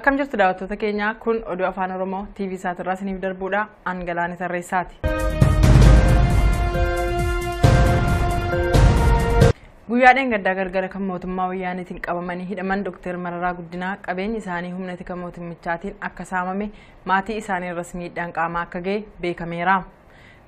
Akkam jirtu daawwattoota keenya, kun oduu Afaan Oromoo TV Saatirraa isiniif darbuudha. An Galaanee Tarreessaati. Guyyaa dheengaddaa gargara kan mootummaa wayyaaniitiin qabamanii hidhaman Dr. Mararaa Guddinaa qabeenyi isaanii humna tika mootummichaatiin akka saamame, maatii isaanii irras miidhaan qaamaa akka ga'e beekameera.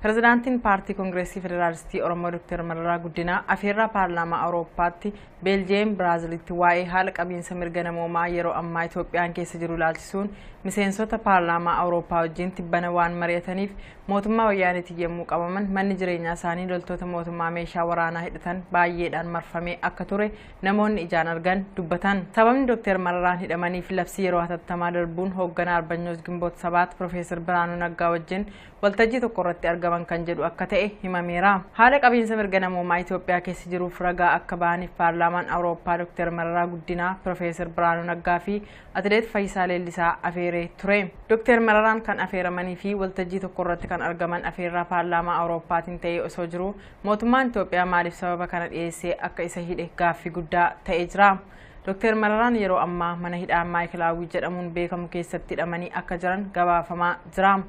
Pirezidaantiin Paartii Koongireesii Federaalistii Oromoo Dr. Mararaa Guddinaa afeerraa Paarlaamaa Awurooppaatti Beeljiyeem Biraazilitti waa'ee haala qabiinsa mirga namoomaa yeroo ammaa Itoophiyaan keessa jiru ilaalchisuun miseensota Paarlaamaa Awurooppaa wajjin tibbana waan mari'ataniif mootummaa wayyaaniitiin yommuu qabaman, manni jireenyaa isaanii loltoota mootummaa meeshaa waraanaa hidhatan baay'eedhaan marfamee akka ture namoonni ijaan argan dubbatan. Sababni Dr. Mararaan hidhamaniif labsii yeroo hatattamaa darbuun hoogganaa Arbanyoos Gimboot Sabaat Profeesar Biraanuu Naggaa wajjin waltajjii tokko irratti argaman kan jedhu akka ta'e himameera. Haala qabiinsa mirga namoomaa Itoophiyaa keessa jiruuf ragaa akka bahaniif Paarlaamaan Awurooppaa Dr. Mararaa Guddinaa, Profeesar Biraanuu Naggaa fi Atileet Fayyisaa Leellisaa afeeree ture. Dr. Mararaan kan afeeramanii fi waltajjii tokko irratti kan argaman afeerraa Paarlaamaa Awurooppaatiin ta'ee osoo jiru, mootummaan Itoophiyaa maaliif sababa kana dhiyeessee akka isa hidhe gaaffii guddaa ta'ee jira. Dr. Mararaan yeroo ammaa mana hidhaa Maayikilaawwii jedhamuun beekamu keessatti hidhamanii akka jiran gabaafamaa jira.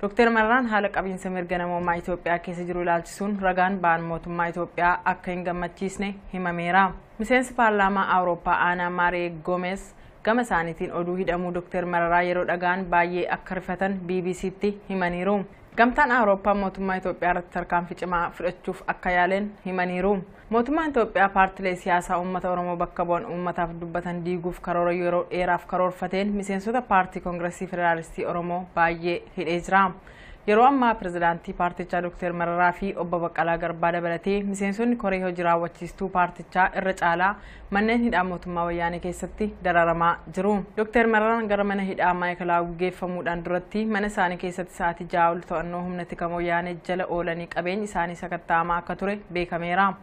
Dr. Mararaan haala qabiinsa mirga namoomaa Itoophiyaa keessa jiru ilaalchisuun ragaan ba'an mootummaa Itoophiyaa akka hin gammachiisne himameera. Miseensi Paarlaamaa Awurooppaa Aanaa Maaree Goomes gama isaaniitiin oduu hidhamuu Dr. Mararaa yeroo dhagaan baay'ee akka rifatan BBCtti himaniiru. Gamtaan Awurooppaa mootummaa Itoophiyaa irratti tarkaanfii cimaa fudhachuuf akka yaaleen himaniiru. Mootummaan Itoophiyaa paartilee siyaasaa uummata Oromoo bakka bu'an, uummataaf dubbatan diiguuf karoora yeroo dheeraaf karoorfateen miseensota Paartii Koongireesii Federaalistii Oromoo baay'ee hidhee jira. Yeroo ammaa pirezidaantii paartichaa Dr. Mararaa fi obbo Baqqalaa Garbaa dabalatee miseensonni koree hojii raawwachiistuu paartichaa irra caalaa manneen hidhaa mootummaa wayyaanee keessatti dararamaa jiru. Dr. Mararaan gara mana hidhaa Maayikalaawwii geeffamuudhaan duratti mana isaanii keessatti sa'aatii 6 ol to'annoo humna tika wayyaanee jala oolanii qabeenyi isaanii sakatta'amaa akka ture beekameera.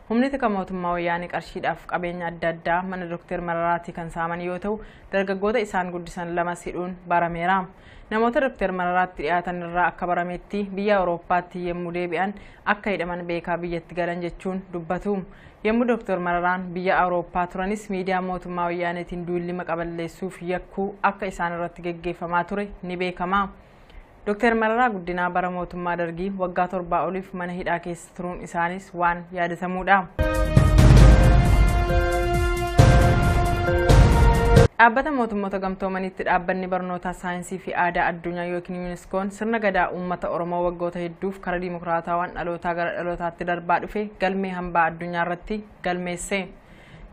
Humni tika mootummaa wayyaanee qarshiidhaaf qabeenya adda addaa mana Dr. Mararaatii kan saaman yoo ta'u, dargaggoota isaan guddisan lamas hidhuun barameera. Namoota Dr. Mararaatti dhiyaatan irraa akka barametti biyya Awurooppaatti yommuu deebi'an akka hidhaman beekaa biyyatti galan jechuun dubbatu. Yommuu Dr. Mararaan biyya Awurooppaa turanis miidiyaa mootummaa wayyaaneetiin duulli maqaballeessuuf yakkuu akka isaan irratti geggeeffamaa ture ni beekama. Dr. Mararaa Guddinaa bara mootummaa Dargii waggaa 7 oliif mana hidhaa keessa turuun isaanis waan yaadatamudha. Dhaabbata Mootummoota Gamtoomaniitti dhaabbanni barnoota saayinsii fi aadaa addunyaa yookiin Yuuniskoon sirna gadaa uummata Oromoo waggoota hedduuf karaa dimokiraatawaan dhalootaa gara dhalootaatti darbaa dhufe galmee hambaa addunyaa irratti galmeesse.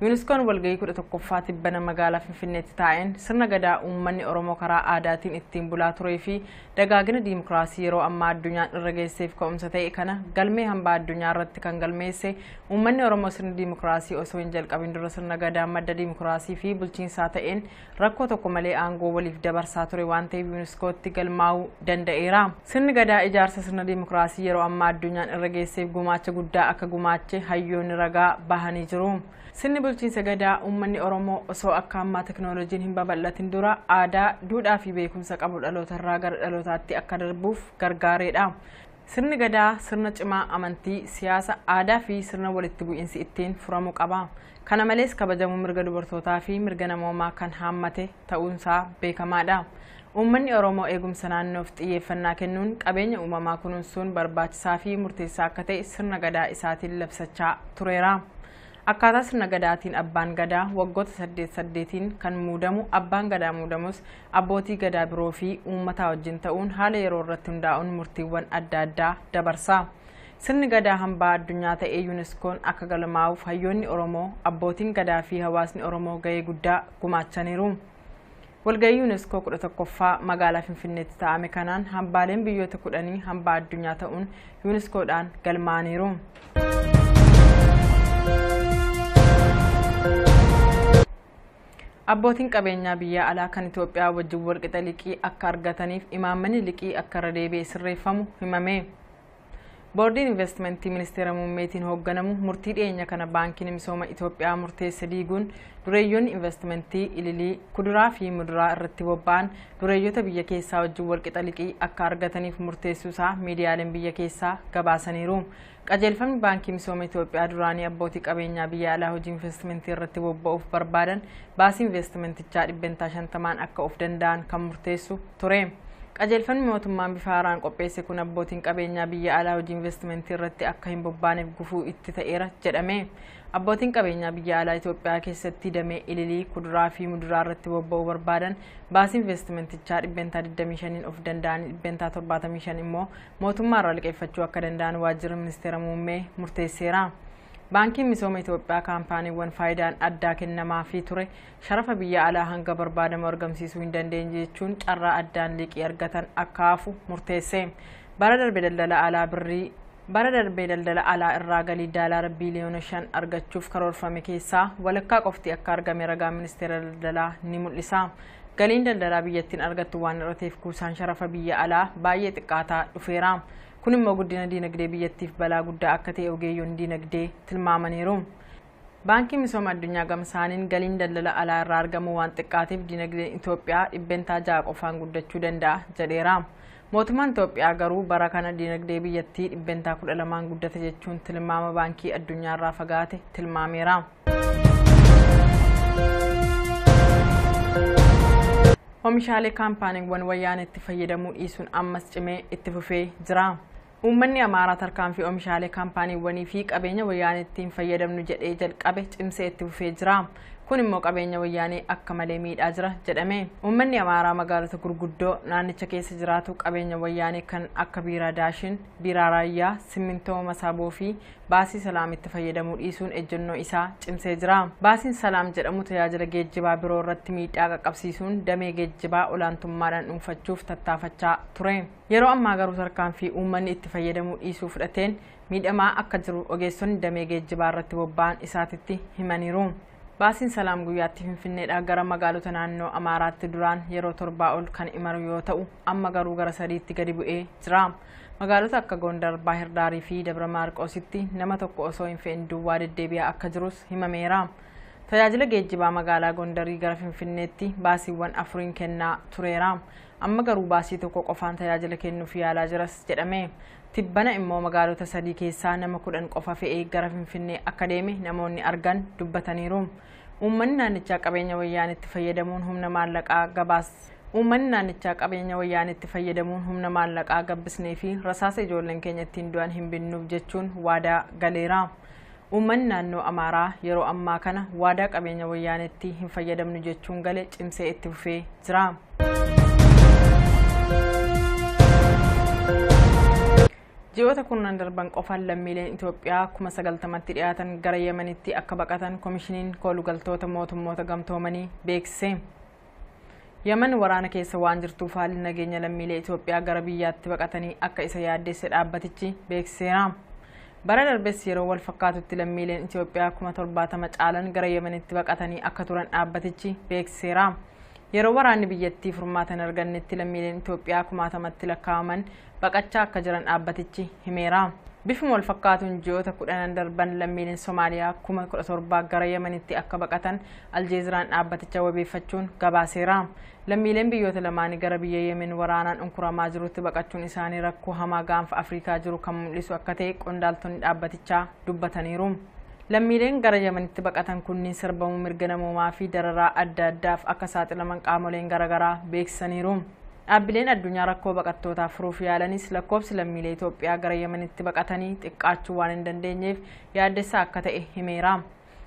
Yuuniskoon walgahii 11ffaa tibbana magaalaa Finfinneetti taa'een sirna gadaa uummanni Oromoo karaa aadaatiin ittiin bulaa turee fi dagaagina diimokiraasii yeroo ammaa addunyaan irra geesseef ka'umsa ta'e kana galmee hambaa addunyaa irratti kan galmeesse, uummanni Oromoo sirni diimokiraasii osoo hin jalqabin dura sirna gadaa madda diimokiraasii fi bulchiinsaa ta'een rakkoo tokko malee aangoo waliif dabarsaa ture waan ta'eef Yuuniskootti galmaa'uu danda'eera. Sirni gadaa ijaarsa sirna diimokiraasii yeroo ammaa addunyaan irra geesseef gumaacha guddaa akka gumaache hayyoonni ragaa bahanii jiru. Sirni bulchiinsa gadaa uummanni Oromoo osoo akka ammaa teknooloojiin hin babal'atin dura aadaa, duudhaa fi beekumsa qabu dhalootarraa gara dhalootaatti akka darbuuf gargaareedha. Sirni gadaa sirna cimaa amantii, siyaasa, aadaa fi sirna walitti bu'iinsi ittiin furamu qaba. Kana malees kabajamuu mirga dubartootaa fi mirga namoomaa kan haammate ta'uunsaa beekamaadha. Uummanni Oromoo eegumsa naannoof xiyyeeffannaa kennuun qabeenya uumamaa kunuunsuun barbaachisaa fi murteessaa akka ta'e sirna gadaa isaatiin labsachaa tureera. Akkaataa sirna gadaatiin abbaan gadaa waggoota 8 8n kan muudamu, abbaan gadaa muudamus abbootii gadaa biroo fi uummataa wajjin ta'uun haala yeroo irratti hundaa'uun murtiiwwan adda addaa dabarsa. Sirni gadaa hambaa addunyaa ta'ee Yuuniskoon akka galmaa'uuf hayyoonni Oromoo, abbootiin gadaa fi hawaasni Oromoo gahee guddaa gumaachaniiru. Walgahii Yuuniskoo 11ffaa magaalaa Finfinneetti taa'ame kanaan hambaaleen biyyoota 10 hambaa addunyaa ta'uun Yuuniskoodhaan galmaa'aniiru. Abbootiin qabeenyaa biyya alaa kan Itoophiyaa wajjin walqixa liqii akka argataniif imaammanni liqii akka irra deebi'ee sirreeffamu himame. Boordiin Investimentii Ministeera Muummeetiin hoogganamu murtii dhiyeenya kana Baankiin Misooma Itoophiyaa murteesse diiguun dureeyyoonni investimentii ililii kuduraa fi muduraa irratti bobba'an dureeyyota biyya keessaa wajjin walqixa liqii akka argataniif murteessuusaa miidiyaaleen biyya keessaa gabaasaniiru. Qajeelfamni Baankii Misooma Itoophiyaa duraanii abbootii qabeenyaa biyya alaa hojii investimentii irratti bobba'uuf barbaadan baasii investimentichaa 50% akka of danda'an kan murteessu ture. Qajeelfamni mootummaan bifa haaraan qopheesse kun abbootiin qabeenyaa biyya alaa hojii investimentii irratti akka hin bobbaaneef gufuu itti ta'eera jedhame. Abbootiin qabeenyaa biyya alaa Itoophiyaa keessatti damee ililii kuduraa fi muduraa irratti bobba'uu barbaadan baasii investimentichaa 25% of danda'an 75% immoo mootummaa irraa liqeeffachuu akka danda'an waajjirri ministeera muummee murteesseera. Baankiin Misooma Itoophiyaa kaampaaniiwwan faayidaan addaa kennamaafii ture sharafa biyya alaa hanga barbaadamu argamsiisuu hin dandeenye jechuun carraa addaan liqii argatan akka hafu murteesse. Bara darbe daldala alaa birrii bara darbee daldala alaa irraa galii daalaara biiliyoona 5 argachuuf karoorfame keessaa walakkaa qofti akka argame ragaa ministeera daldalaa ni mul'isa. Galiin daldalaa biyyattiin argattu waan hir'ateef kuusaan sharafa biyya alaa baay'ee xiqqaataa dhufeera. Kun immoo guddina diinagdee biyyattiif balaa guddaa akka ta'e ogeeyyoon diinagdee tilmaamaniiru. Baankiin Misooma Addunyaa gamsaaniin galiin daldala alaa irraa argamu waan xiqqaateef diinagdeen Itoophiyaa 6% qofaan guddachuu danda'a jedheera. Mootummaan Itoophiyaa garuu bara kana diinagdee biyyattii 12% guddata jechuun tilmaama baankii addunyaa irraa fagaate tilmaameera. Oomishaalee kaampaaniiwwan wayyaaneetti fayyadamuu dhiisuun ammas cimee itti fufee jira. Uummanni Amaaraa tarkaanfii oomishaalee kaampaaniiwwanii fi qabeenya wayyaaneetti hin fayyadamnu jedhee jalqabe cimsee itti fufee jira. Kun immoo qabeenya wayyaanee akka malee miidhaa jira jedhame. Uummanni Amaaraa magaalota gurguddoo naannicha keessa jiraatu qabeenya wayyaanee kan akka biiraa Daashin, biiraa Raayyaa, simmintoo Masaaboo fi baasii Salaamitti fayyadamuu dhiisuun ejjennoo isaa cimsee jira. Baasiin Salaam jedhamu tajaajila geejjibaa biroo irratti miidhaa qaqqabsiisuun damee geejjibaa olaantummaadhaan dhuunfachuuf tattaafachaa ture. Yeroo ammaa garuu tarkaanfii uummanni itti fayyadamuu dhiisuu fudhateen miidhamaa akka jiru ogeessonni damee geejjibaa irratti bobba'an isaatitti himaniiru. Baasiin Salaam guyyaatti Finfinneedhaa gara magaalota naannoo Amaaraatti duraan yeroo 7 ol kan imalu yoo ta'u amma garuu gara 3tti gadi bu'ee jira. Magaalota akka Gondar, Baahir Daarii fi Dabra Maarqoositti nama tokko osoo hin fe'in duwwaa deddeebi'aa akka jirus himameera. Tajaajila geejjibaa magaalaa Gondarii gara Finfinneetti baasiiwwan 4 kennaa tureera. Amma garuu baasii tokko qofaan tajaajila kennuuf yaalaa jiras jedhame. Tibbana immoo magaalota 3 keessaa nama 10 qofa fe'ee gara Finfinnee akka deeme namoonni argan dubbataniiru. Uummanni naannichaa qabeenya wayyaaneetti fayyadamuun humna maallaqaa gabaas. Uummanni naannichaa qabeenya wayyaaneetti fayyadamuun humna maallaqaa gabbisnee fi rasaasa ijoolleen keenya ittiin du'an hin binnuuf jechuun waadaa galeera. Uummanni naannoo Amaaraa yeroo ammaa kana waadaa qabeenya wayyaaneetti hin fayyadamnu jechuun gale cimsee itti fufee jira. Ji'oota kurnan darban qofaan lammiileen Itoophiyaa 90,000tti dhiyaatan gara Yemenitti akka baqatan Komishiniin Koolugaltoota Mootummoota Gamtoomanii beeksise. Yemen waraana keessa waan jirtuuf haalli nageenya lammiilee Itoophiyaa gara biyyaatti baqatanii akka isa yaaddeesse dhaabbatichi beeksiseera. Bara darbes yeroo wal fakkaatutti lammiileen Itoophiyaa 70,000 caalan gara Yemenitti baqatanii akka turan dhaabbatichi beeksiseera. Yeroo waraanni biyyattii furmaata hin argannetti lammiileen Itoophiyaa 10,000tti lakkaa'aman baqachaa akka jiran dhaabbatichi himeera. Bifuma wal fakkaatuun ji'oota 10 darban lammiileen Somaaliyaa 17,000 gara Yemenitti akka baqatan Aljeeziraan dhaabbaticha wabeeffachuun gabaaseera. Lammiileen biyyoota lamaanii gara biyya Yemen waraanaan unkuramaa jirutti baqachuun isaanii rakkoo hamaa gaanfa Afrikaa jiru kan mul'isu akka ta'e qondaaltonni dhaabbatichaa dubbataniiru. Lammiileen gara Yemenitti baqatan kunniin sarbamuu mirga namoomaa fi dararaa adda addaaf akka saaxilaman qaamoleen garaagaraa beeksisaniiru. Dhaabbileen addunyaa rakkoo baqattootaa furuuf yaalanis lakkoofsi lammiilee Itoophiyaa gara Yemenitti baqatanii xiqqaachuu waan hin dandeenyeef yaaddessaa akka ta'e himeera.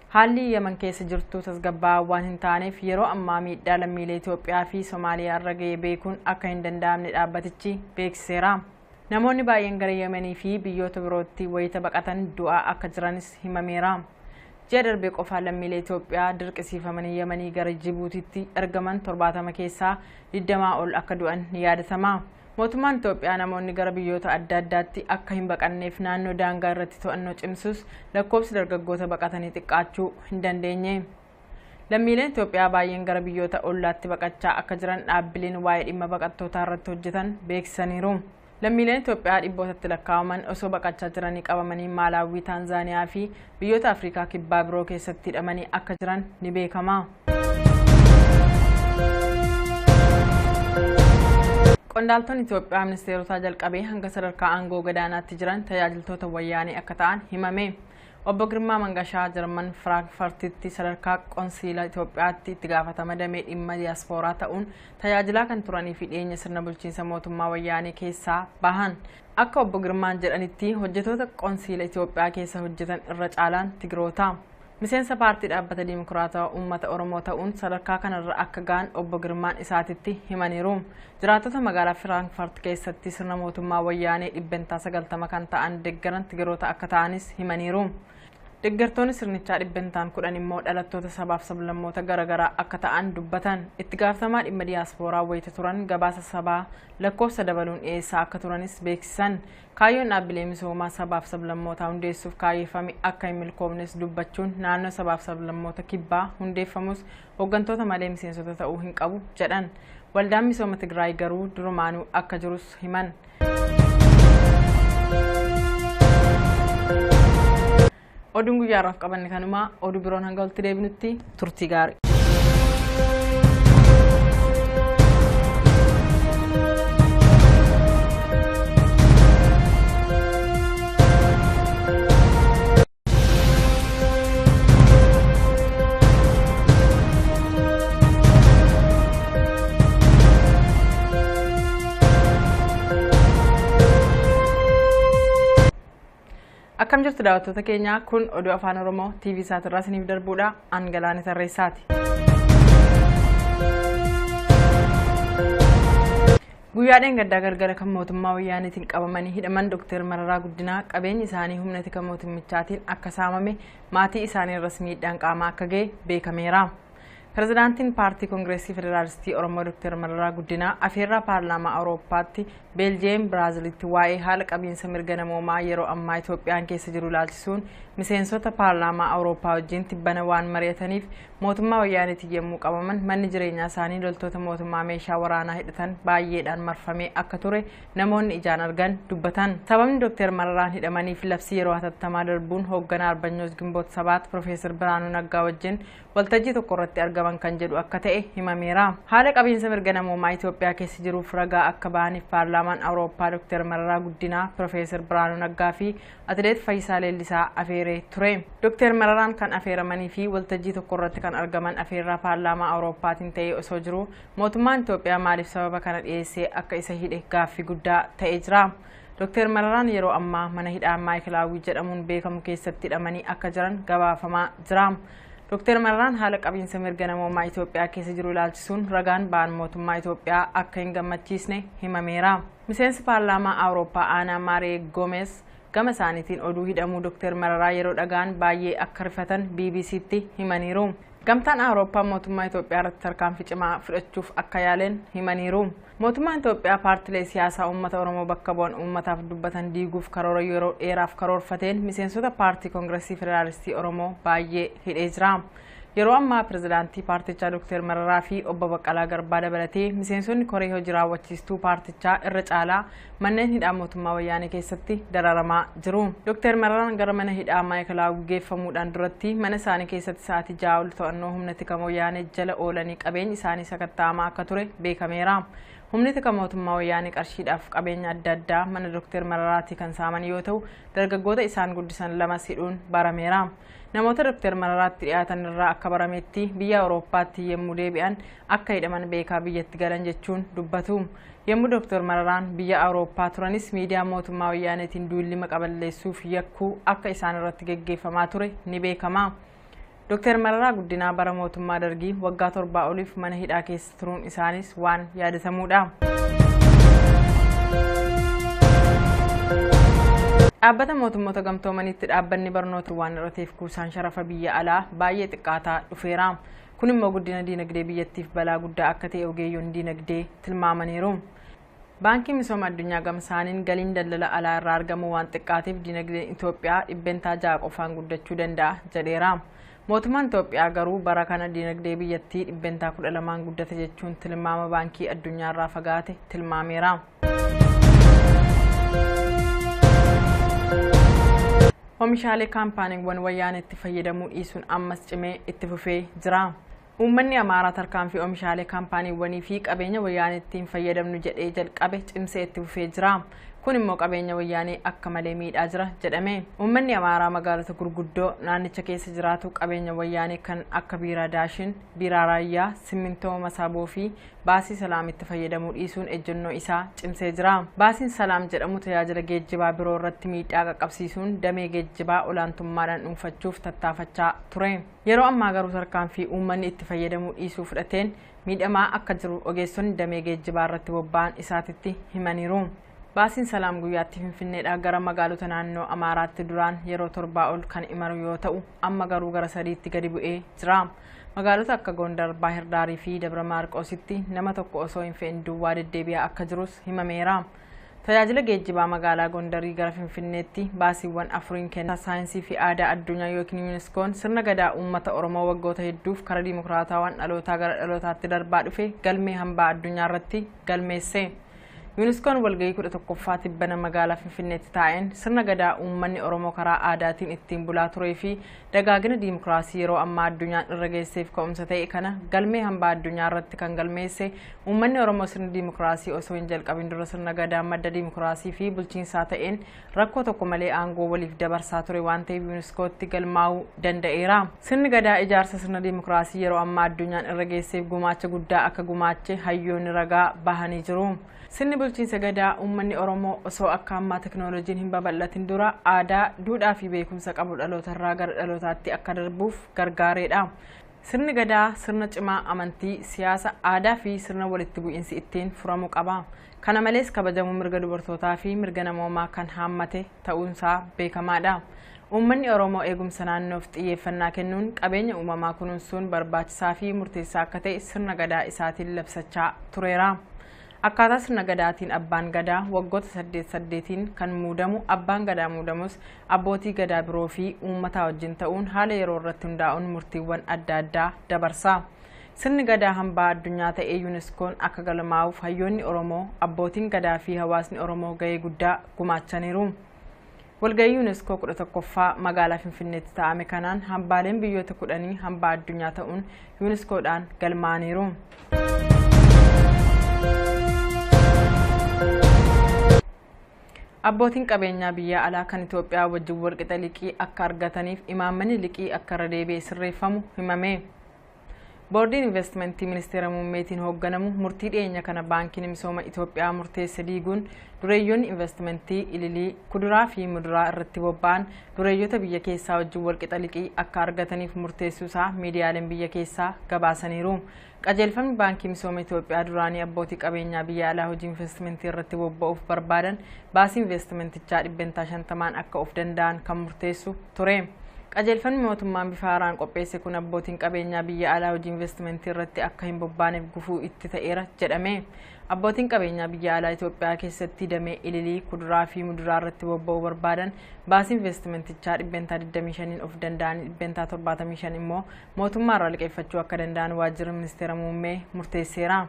Haalli Yemen keessa jirtu tasgabbaa'aa waan hin taaneef yeroo ammaa miidhaa lammiilee Itoophiyaa fi Somaaliyaa irra ga'e beekuun akka hin danda'amne dhaabbatichi beeksiseera. Namoonni baay'een gara Yemenii fi biyyoota birootti wayita baqatan du'aa akka jiranis himameera. Ji'a darbee qofaa lammiilee Itoophiyaa dirqisiifamanii Yemenii gara Jibuutiitti ergaman 70 keessaa 20 ol akka du'an ni yaadatama. Mootummaan Itoophiyaa namoonni gara biyyoota adda addaatti akka hin baqanneef naannoo daangaa irratti to'annoo cimsus lakkoofsi dargaggoota baqatanii xiqqaachuu hin dandeenye. Lammiileen Itoophiyaa baay'een gara biyyoota ollaatti baqachaa akka jiran dhaabbileen waa'ee dhimma baqattootaa irratti hojjetan beeksisaniiru. Lammiileen Itoophiyaa dhibbootatti lakkaa'aman osoo baqachaa jiranii qabamanii Maalaawwii, Taanzaaniyaa fi biyyoota Afrikaa kibbaa biroo keessatti hidhamanii akka jiran ni beekama. Qondaaltonni Itoophiyaa ministeerotaa jalqabee hanga sadarkaa aangoo gadaanaatti jiran tajaajiltoota wayyaanee akka ta'an himame. Obbo Girmaa Mangashaa Jarman Firaankifartitti sadarkaa qonsiila Itoophiyaatti itti gaafatama damee dhimma diyaaspooraa ta'uun tajaajilaa kan turanii fi dhiyeenya sirna bulchiinsa mootummaa wayyaanee keessaa bahan. Akka Obbo Girmaan jedhanitti hojjetoota qonsiila Itoophiyaa keessa hojjetan irra caalaan Tigiroota. Miseensa paartii dhaabbata Dimokiraatawaa Uummata Oromoo ta'uun sadarkaa kanarra akka ga'an Obbo Girmaan isaatitti himaniiru. Jiraattota magaalaa Firaankifaart keessatti sirna mootummaa wayyaanee 90% kan ta'an deeggaran Tigiroota akka ta'anis himaniiru. Deeggartoonni sirnichaa 10% immoo dhalattoota sabaaf sablammoota garaagaraa akka ta'an dubbatan. Itti gaafatamaa dhimma diyaaspooraa wayita turan gabaasa sabaa lakkoofsa dabaluun dhiyeessaa akka turanis beeksisan. Kaayyoon dhaabbilee misoomaa sabaaf sablammootaa hundeessuuf kaayyeeffame akka hin milkoomnes dubbachuun naannoo sabaaf sablammoota kibbaa hundeeffamus hooggantoota malee miseensota ta'uu hin qabu jedhan. Waldaan misooma Tigraay garuu durumaanuu akka jirus himan. Oduun guyyaa har'aaf qabanne kanumaa oduu biroon hanga walitti deebinutti turtii gaarii. Akkam jirtu daawwattoota keenya, kun oduu afaan Oromoo TV isaatirraa isiniif darbuudha. An Galaanee Tarreessaati. Guyyaa dheengaddaa gargara kan mootummaa wayyaaniitiin qabamanii hidhaman Dr. Mararaa Guddinaa qabeenyi isaanii humna tika mootummichaatiin akka saamame maatii isaanii irras miidhaan qaamaa akka ga'e beekameera. Pirezidaantiin paartii Koongireesii Federaalistii Oromoo Dr. Mararaa Guddinaa afeerraa paarlaamaa Awurooppaatti Beeljiyeem Biraazilitti waa'ee haala qabiinsa mirga namoomaa yeroo ammaa Itoophiyaan keessa jiru ilaalchisuun miseensota paarlaamaa Awurooppaa wajjin tibbana waan mari'ataniif mootummaa wayyaaniitiin yommuu qabaman manni jireenyaa isaanii loltoota mootummaa meeshaa waraanaa hidhatan baay'eedhaan marfamee akka ture namoonni ijaan argan dubbatan. Sababni Dr. Mararaan hidhamaniif labsii yeroo hatattamaa darbuun hoogganaa Arbanyoos Gimboot Sabaat Profeesar Biraanuu Naggaa wajjin waltajjii tokko irratti argaman kan jedhu akka ta'e himameera. Haala qabiinsa mirga namoomaa Itoophiyaa keessa jiruuf ragaa akka ba'aniif paarlaamaan Awurooppaa Dr. Mararaa Guddinaa, Profeesar Biraanuu Naggaa fi Atileet Fayyisaa Leellisaa afeeree ture. Dr. Mararaan kan afeeramanii fi waltajjii tokko irratti kan argaman afeerraa paarlaamaa Awurooppaatiin ta'ee osoo jiru mootummaan Itoophiyaa maaliif sababa kana dhiyeessee akka isa hidhe gaaffii guddaa ta'ee jira. Dr. Mararaan yeroo ammaa mana hidhaa Maayikilaawwii jedhamuun beekamu keessatti hidhamanii akka jiran gabaafamaa jira. Dr. Mararaan haala qabiinsa mirga namoomaa Itoophiyaa keessa jiru ilaalchisuun ragaan ba'an mootummaa Itoophiyaa akka hin gammachiisne himameera. Miseensi paarlaamaa Awurooppaa Aanaa Maaree Goomes gama isaaniitiin oduu hidhamuu Dr. Mararaa yeroo dhagaan baay'ee akka rifatan BBCtti himaniiru. Gamtaan Awurooppaa mootummaa Itoophiyaa irratti tarkaanfii cimaa fudhachuuf akka yaaleen himaniiru. Mootummaan Itoophiyaa paartilee siyaasaa uummata Oromoo bakka bu'an uummataaf dubbatan diiguuf karoora yeroo dheeraaf karoorfateen miseensota paartii Koongireesii Federaalistii Oromoo baay'ee hidhee jira. Yeroo ammaa pirezidaantii paartichaa Dr. Mararaa fi obbo Baqqalaa Garbaa dabalatee miseensonni koree hojii raawwachiistuu paartichaa irra caalaa manneen hidhaa mootummaa wayyaanee keessatti dararamaa jiru. Dr. Mararaan gara mana hidhaa Maayikilaawwii geeffamuudhaan duratti mana isaanii keessatti sa'aatii 6 ol to'annoo humna tika wayyaanee jala oolanii qabeenyi isaanii sakatta'amaa akka ture beekameera. Humni tika mootummaa wayyaanee qarshiidhaaf qabeenya adda addaa mana Dr. Mararaatii kan saaman yoo ta'u dargaggoota isaan guddisan lamas hidhuun barameera. Namoota Dr. Mararaatti dhiyaatan irraa akka barametti biyya Awurooppaatti yommuu deebi'an akka hidhaman beekaa biyyatti galan jechuun dubbatu. Yommuu Dr. Mararaan biyya Awurooppaa turanis miidiyaa mootummaa wayyaaneetiin duulli maqaballeessuuf yakkuu akka isaan irratti geggeeffamaa ture ni beekama. Dr. Mararaa Guddinaa bara mootummaa Dargii waggaa 7 oliif mana hidhaa keessa turuun isaanis waan yaadatamuudha. Dhaabbata mootummoota gamtoomaniitti dhaabbanni barnoota waan irrateef kuusaan sharafa biyya alaa baay'ee xiqqaataa dhufeera. Kun immoo guddina diinagdee biyyattiif balaa guddaa akka ta'e ogeeyyoon diinagdee tilmaamaniiru. Baankiin misooma addunyaa gamsaaniin galiin daldala alaa irraa argamu waan xiqqaateef diinagdeen Itoophiyaa 6% qofaan guddachuu danda'a jedheera. Mootummaan Itoophiyaa garuu bara kana diinagdee biyyattii 12% guddata jechuun tilmaama baankii addunyaa irraa fagaate tilmaameera. Oomishaalee kaampaaniiwwan Wayyaaneetti fayyadamuu dhiisuun ammas cimee itti fufee jira. Uummanni Amaaraa tarkaanfii oomishaalee kaampaaniiwwanii fi qabeenya Wayyaaneetti hin fayyadamnu jedhee jalqabe cimsee itti fufee jira. Kun immoo qabeenya Wayyaanee akka malee miidhaa jira jedhame. Uummanni Amaaraa magaalota gurguddoo naannicha keessa jiraatu qabeenya Wayyaanee kan akka biiraa Daashin, biiraa Raayyaa, simmintoo Masaaboo fi baasii Salaamitti fayyadamuu dhiisuun ejjennoo isaa cimsee jira. Baasiin Salaam jedhamu tajaajila geejjibaa biroo irratti miidhaa qaqqabsiisuun damee geejjibaa olaantummaadhaan dhuunfachuuf tattaafachaa ture. Yeroo ammaa garuu tarkaanfii uummanni itti fayyadamuu dhiisuu fudhateen miidhamaa akka jiru ogeessonni damee geejjibaa irratti bobba'an isaatitti himaniiru. Baasiin Salaam guyyaatti Finfinneedhaa gara magaalota naannoo Amaaraatti duraan yeroo 7 ol kan imalu yoo ta'u, amma garuu gara 3tti gadi bu'ee jira. Magaalota akka Gondar, Baahir Daarii fi Dabra Maarqoositti nama tokko osoo hin fe'in duwwaa deddeebi'aa akka jirus himameera. Tajaajila geejjibaa magaalaa Gondarii gara Finfinneetti baasiiwwan 4 kenna. Saayinsii fi aadaa addunyaa yookiin Yuuniskoon sirna gadaa uummata Oromoo waggoota hedduuf karaa dimokiraatawaan dhalootaa gara dhalootaatti darbaa dhufe galmee hambaa addunyaa irratti galmeesse. Yuuniskoon walgahii 11ffaa tibbana magaalaa Finfinneetti taa'een sirna gadaa uummanni Oromoo karaa aadaatiin ittiin bulaa turee fi dagaagina diimokiraasii yeroo ammaa addunyaan irra geesseef ka'umsa ta'e kana galmee hambaa addunyaa irratti kan galmeesse uummanni Oromoo sirna diimokiraasii osoo hin jalqabin dura sirna gadaa madda diimokiraasii fi bulchiinsaa ta'een rakkoo tokko malee aangoo waliif dabarsaa ture waan ta'eef Yuuniskootti galmaa'uu danda'eera. Sirni gadaa ijaarsa sirna diimokiraasii yeroo ammaa addunyaan irra geesseef gumaacha guddaa akka gumaache hayyoonni ragaa bahanii jiru. Sirni bulchiinsa gadaa uummanni Oromoo osoo akka ammaa teknooloojiin hin babal'atin dura aadaa, duudhaa fi beekumsa qabu dhalootarraa gara dhalootaatti akka darbuuf gargaareedha. Sirni gadaa sirna cimaa amantii, siyaasa, aadaa fi sirna walitti bu'iinsi ittiin furamu qaba. Kana malees kabajamuu mirga dubartootaa fi mirga namoomaa kan haammate ta'uunsaa beekamaadha. Uummanni Oromoo eegumsa naannoof xiyyeeffannaa kennuun qabeenya uumamaa kunuunsuun barbaachisaa fi murteessaa akka ta'e sirna gadaa isaatiin labsachaa tureera. Akkaataa sirna gadaatiin abbaan gadaa waggoota 8-8 kan muudamu, abbaan gadaa muudamus abbootii gadaa biroo fi uummataa wajjin ta'uun haala yeroo irratti hundaa'uun murtiiwwan adda addaa dabarsa. Sirni gadaa hambaa addunyaa ta'ee Yuuniskoon akka galmaa'uuf hayyoonni Oromoo, abbootiin gadaa fi hawaasni Oromoo gahee guddaa gumaachaniiru. Walgahii Yuuniskoo 11ffaa magaalaa Finfinneetti taa'ame kanaan hambaaleen biyyoota 10 hambaa addunyaa ta'uun Yuuniskoodhaan galmaa'aniiru. Abbootiin qabeenyaa biyya alaa kan Itoophiyaa wajjin walqixa liqii akka argataniif imaammanni liqii akka irra deebi'ee sirreeffamu himame. Boordiin Investimentii Ministeera Muummeetiin hoogganamu murtii dhiyeenya kana Baankiin Misooma Itoophiyaa murteesse diiguun dureeyyoonni investimentii ililii kuduraa fi muduraa irratti bobba'an dureeyyota biyya keessaa wajjin walqixa liqii akka argataniif murteessuusaa miidiyaaleen biyya keessaa gabaasaniiru. Qajeelfamni Baankii Misooma Itoophiyaa duraanii abbootii qabeenyaa biyya alaa hojii investimentii irratti bobba'uuf barbaadan baasii investimentichaa 50% akka of danda'an kan murteessu ture. Qajeelfamni mootummaan bifa haaraan qopheesse kun abbootiin qabeenyaa biyya alaa hojii investimentii irratti akka hin bobbaaneef gufuu itti ta'eera jedhame. Abbootiin qabeenyaa biyya alaa Itoophiyaa keessatti damee ililii kuduraa fi muduraa irratti bobba'uu barbaadan baasii investimentichaa 25% of danda'an 75% immoo mootummaa irraa liqeeffachuu akka danda'an waajjirri ministeera muummee murteesseera.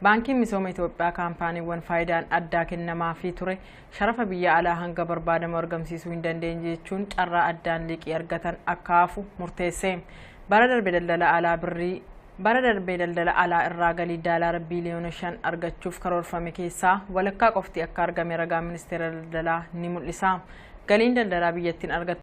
Baankiin Misooma Itoophiyaa kaampaaniiwwan faayidaan addaa kennamaafii ture sharafa biyya alaa hanga barbaadamu argamsiisuu hin dandeenye jechuun carraa addaan liqii argatan akka hafu murteesse. Bara darbe daldala alaa irraa galii daalaara biiliyoona 5 argachuuf karoorfame keessaa walakkaa qofti akka argame ragaa ministeera daldalaa ni mul'isa. Galiin daldalaa biyyattiin argattu